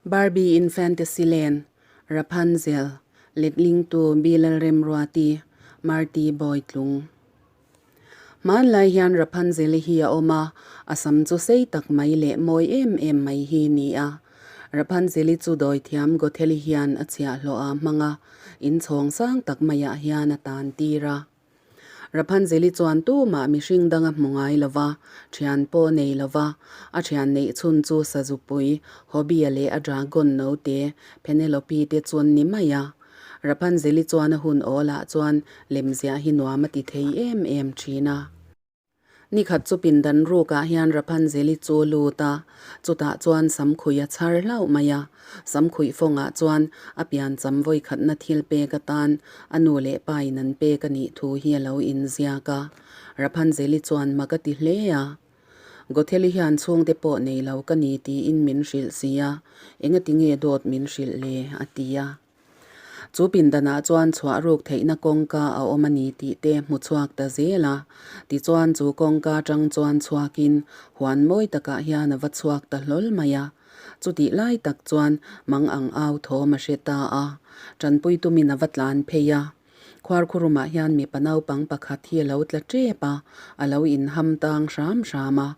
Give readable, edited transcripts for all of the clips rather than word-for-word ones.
Barbie in Fantasyland, Rapunzel, letlingtu Bilal Remruati, Marty Bawitlung. Hmanlai hian Rapunzel-i hi a awm a, a sam chu sei tak mai leh mawi em em mai hi ni a. Rapunzel-i chu dawithiam Gothel-i hian a chhiahhlawh a hmang a, inchhawng sang tak maiah hian a tan tir a. Rapunzel-i chuan tumah mihring dang a hmu ngai lo va, thian pawh nei lo va, a thian neih chhun chu Sazupui, Hobby-a leh a dragon note, Penelope te chuan ni mai a. Rapunzel-i chuan a hun awlah chuan lemziah hi nuam a ti thei em em thin a. Nikhat chu pindan rukah hian Rapunzel-i chu lut a, chutah chuan samkhuih a chhar hlauh mai a. Samkhuih fawngah chuan a piancham vawikhatna thil pek atan a nu leh pa in an pek a nih thu hi a lo inziak a. Rapunzel-i chuan mak a ti hle a. Gotheli hian chhungte pawh nei lo ka ni tiin min hrilh si a, engati nge dawt min hrilh le? a ti a. Chu pindanah chuan chhuah ruk theihna kawngka a awm a ni tih te hmu chhuak ta zel a. Tichuan chu kawngka atang chuan chhuakin huan mawi takah hian a va chhuak ta hlawl mai a. Chutih lai tak chuan mang ang au thawm a hre ta a. Tanpui tumin a va tlan phei a. Khuarkhurumah hian mipa naupang pakhat hi a lo tla tep a, a lo inham tang hram hram a.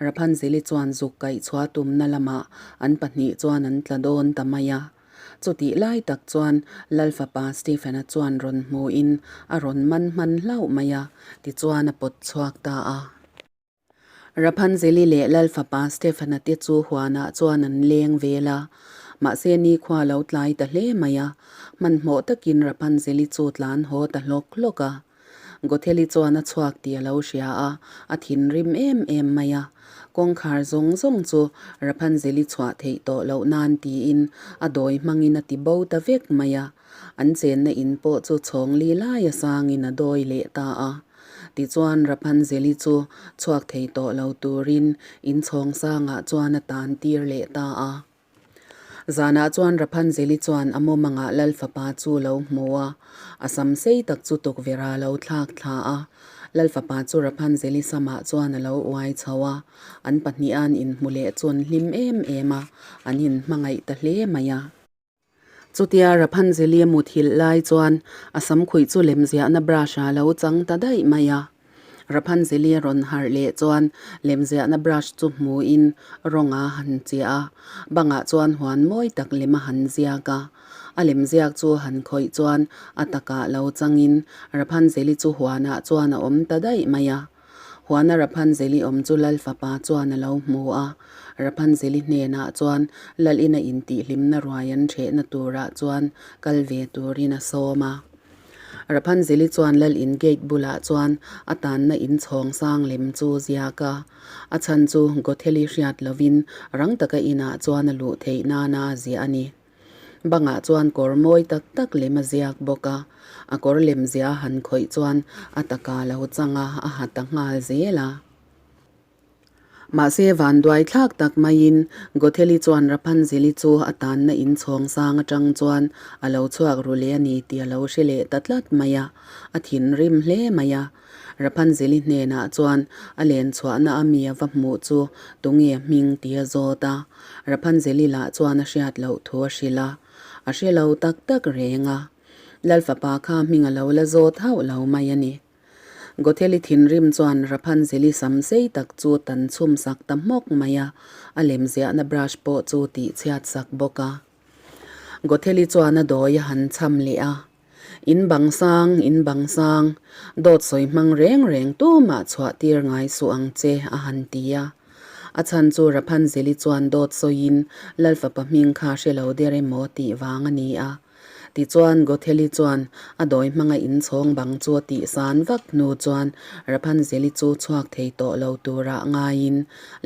Rapunzel-i chuan zuk kaih chhuah tumna lamah an pahnih chuan an tla dawn ta mai a. Chutih lai tak chuan Lalfapa Stephen-a chuan rawn hmuhin a rawn man hman hlauh mai a, tichuan a pawt chhuak ta a. Rapunzel-i leh Lalfapa Stephen-a te chu huanah chuan an leng vel a, mahse nikhua lo tlai ta hle mai a, hmanhmawh takin Rapunzel-i chu tlan haw ta hlawk hlawk a. Gotheli chuan a chhuak tih a lo hria a, a thinrim em em mai a. Kawngkhar zawng zawng chu Rapunzel-i chhuah theih tawh loh nan tiin a dawi hmangin a ti bo ta vek mai a. An chenna in pawh chu chhawng li lai a sangin a dawi leh ta a. Tichuan Rapunzel-i chu chhuak thei tawh lo turin in chhawng sangah chuan a tan tir leh ta a. Zanah chuan Rapunzel-i chuan a mawmangah Lal fapa chu lo hmu a, a sam sei tak chu tukverh a lo thlak thla a. Lal fapa chu Rapunzel-i samah chuan a lo uai chho a, an pahnihan inhmu leh chu an hlim em em a, an inhmangaih ta hle mai a. Chutia Rapunzel-i a muthilh lai chuan a samkhuih chu lemziahna brush a lo chang ta daih mai a. Rapunzel-i a rawn harh leh chuan lemziahna brush chu hmuin rawng a han chiah a, bangah chuan huan mawi tak lem a han ziak a. A lemziak chu han khawih chuan a takah lo changin Rapunzel-i chu huanah chuan a awm ta daih mai a. Huana Rapunzel-i awm chu Lal fapa chuan a lo hmu a, Rapunzel-i hnenah chuan Lalina intihhlimna ruai an ṭhehna turah chuan kal ve turin a sawm a. Rapunzel-i chuan Lal in gate bulah chuan a tanna in chhawng sang lem chu ziak a, a chhan chu Gotheli hriat lovin rang taka inah chuan a luh theih nana a ziah a ni. Bangah chuan kawr mawi tak tak lem a ziak bawk a, a kawr lem zia han khawih chuan a taka lo chang a, a ha ta nghal zel a. Mahse vanduai thlak tak maiin Gotheli chuan Rapunzel-i chu a tanna in chhawng sang atang chuan a lo chhuak ru leh a ni tih a lo hre leh ta tlat mai a, a thinrim hle mai a. Rapunzel-i hnenah chuan a len chhuahna a mi a va hmuh chu tunge hming tih a zawt a, Rapunzel-i lah chuan a hriat loh thu a hrilh a, a hre lo tak tak reng a. Lalfapa kha hming a lo la zawt hauh lo mai a ni. Gotheli thinrim chuan Rapunzel-i sam sei tak chu tan chhum sak ta hmawk mai a, a lemziahna brush pawh chu tih chhiat sak bawk a. Gotheli chuan a dawi a han chham leh a, In bang sang, in bang sang, dawt sawi hmang reng reng tumah chhuah tir ngai suh ang che, a han ti a. A chhan chu Rapunzel-i chuan dawt sawiin Lalfapa hming kha hre lo der emaw tih vang a ni a. Tichuan, Gotheli chuan a dawi hmanga inchhawng bang chu a tihsan vak hnu chuan Rapunzel-i chu chhuak thei tawh lo turah ngaiin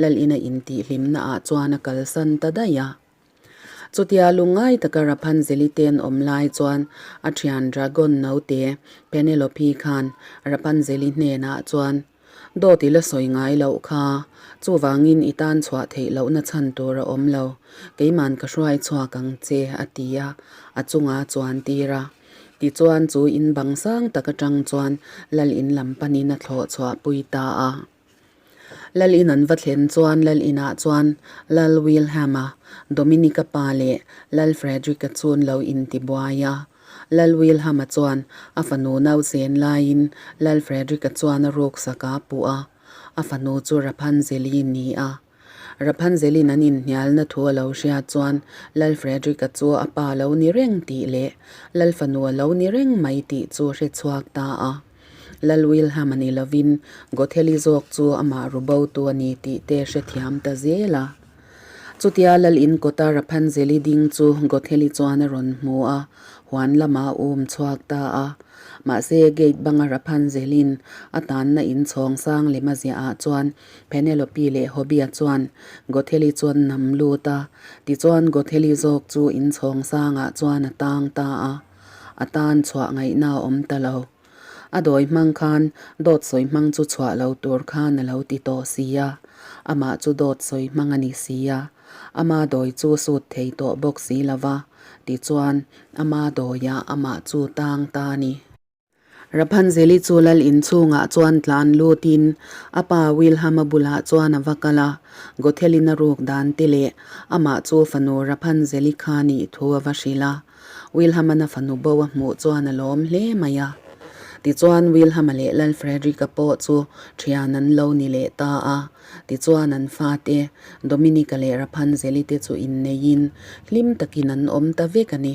Lalina intihhlimnaah chuan a kalsan ta daih a. Chutia lungngai taka Rapunzel-i ten awm lai chuan a thian dragon naute Penelope khan Rapunzel-i hnenah chuan, Dawt i la sawi ngai loh kha, chuvangin i tan chhuah theih lohna chhan tur a awm lo, keiman ka hruai chhuak ang che, a ti a, a chunga chuan tir a. Tichuan chu in bang sang tak atang chuan lal in lam panin a thlawh chhuah pui ta a. Lal in an va thlen chuan Lal inah chuan Lal Wilhelm-a, Dominic-a pa leh Lal Frederick-a chu an lo intibuai a. Lal Wilhelm-a chuan a fanu nausen laiin Lal Frederick-a chuan a ruksak a puh a, a fanu chu Rapunzel-i ni a. Rapunzel-in an inhnialna thu a lo hriat chuan Lal Frederick-a chu a pa lo ni reng tih leh Lal fanu a lo ni reng mai tih chu hre chhuak ta a. Lal Wilhelm-a ni lovin Gotheli zawk chu amah ru botu a ni tih te hrethiam ta zel a. Chutia Lal in kawta Rapunzel-i ding chu Gotheli chuan a rawn hmu a, huan lamah a um chhuak ta a. Mahse gate banga Rapunzel-in a tanna in chhawng sang lem a ziah ah chuan Penelope leh Hobie-a chuan Gotheli chu an nam lut a, tichuan Gotheli zawk chu in chhawng sangah chuan a tang ta a, a tan chhuah ngaihna a awm ta lo. A dawi hmang khan dawt sawi hmang chu chhuah lo tur khan a lo ti tawh si a, amah chu dawt sawi hmang a ni si a, ama dawi chu sut thei tawh bawk si lo va, tichuan ama dawiah amah chu tang ta a ni. Rapunzel-i chu lal inchhungah chuan tlan lutin a pa Wilhelm-a bulah chuan a va kal a, Gothel-in a ruk dan te leh amah chu fanu Rapunzel-i kha nih thu a va hrilh a. Wilhelm-a'n a fanu bo a hmuh chuan a lawm hle mai a. Tichuan Wilhelm-a leh Lal Frederick-a pawh chu thian an lo ni leh ta a. Tichuan an fate, Dominic-a leh Rapunzel-i te chu inneiin hlim takin an awm ta vek a ni.